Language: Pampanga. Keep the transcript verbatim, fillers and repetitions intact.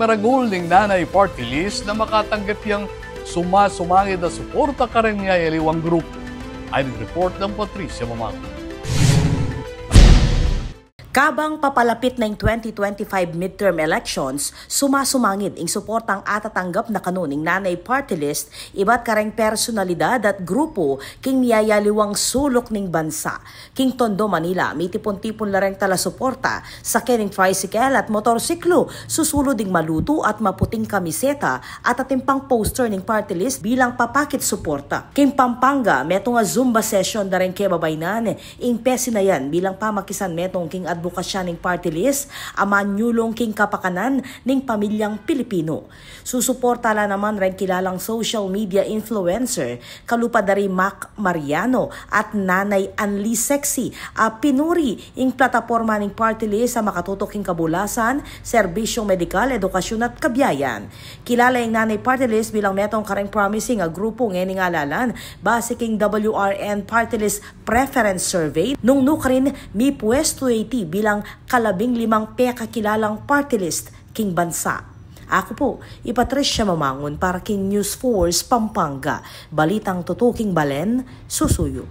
Karagul ning Nanay Party List na makatanggap yang sumasumangid a suporta kareng miyayaliwang grupu. Ayan ing report nang Patricia Mamango. Kabang papalapit na ing twenty twenty-five midterm elections, sumasumangid ing suportang atatanggap na kanu ning Nanay Party List ibat kareng personalidad at grupu king miyayaliwang suluk ning bansa. King Tondo, Manila, mitipun-tipun la reng talasuporta, sakyan ning tricycle at motorsiklu, susulud ing malutu at maputing kamiseta at atin pang poster ning party list bilang papakit suporta. King Pampanga, metung a Zumba session da reng kebabainan ing pesinayan bilang pamakisan metung king adbokasya ning party list a manyulung king kapakanan ning pamilyang Pilipino. Susuporta la naman reng kilalang social media influencer, kalupa da ri Mac Mariano at Nanay Anli Sexy, a pinuri ing plataporma ning party list a makatutuk king kabulasan, serbisyong medikal, edukasyun at kabiayan. Kilala ing Nanay Party List bilang metung kareng promising a grupu ngening alalan, base king W R N Party List Preference Survey, nung nu karin mipwestu ya iti bilang kalabing limang pekakilalang party list king bansa. Aku pu, i Patricia Mamangun para king News Force Pampanga, balitang tutuking balen, susuyu.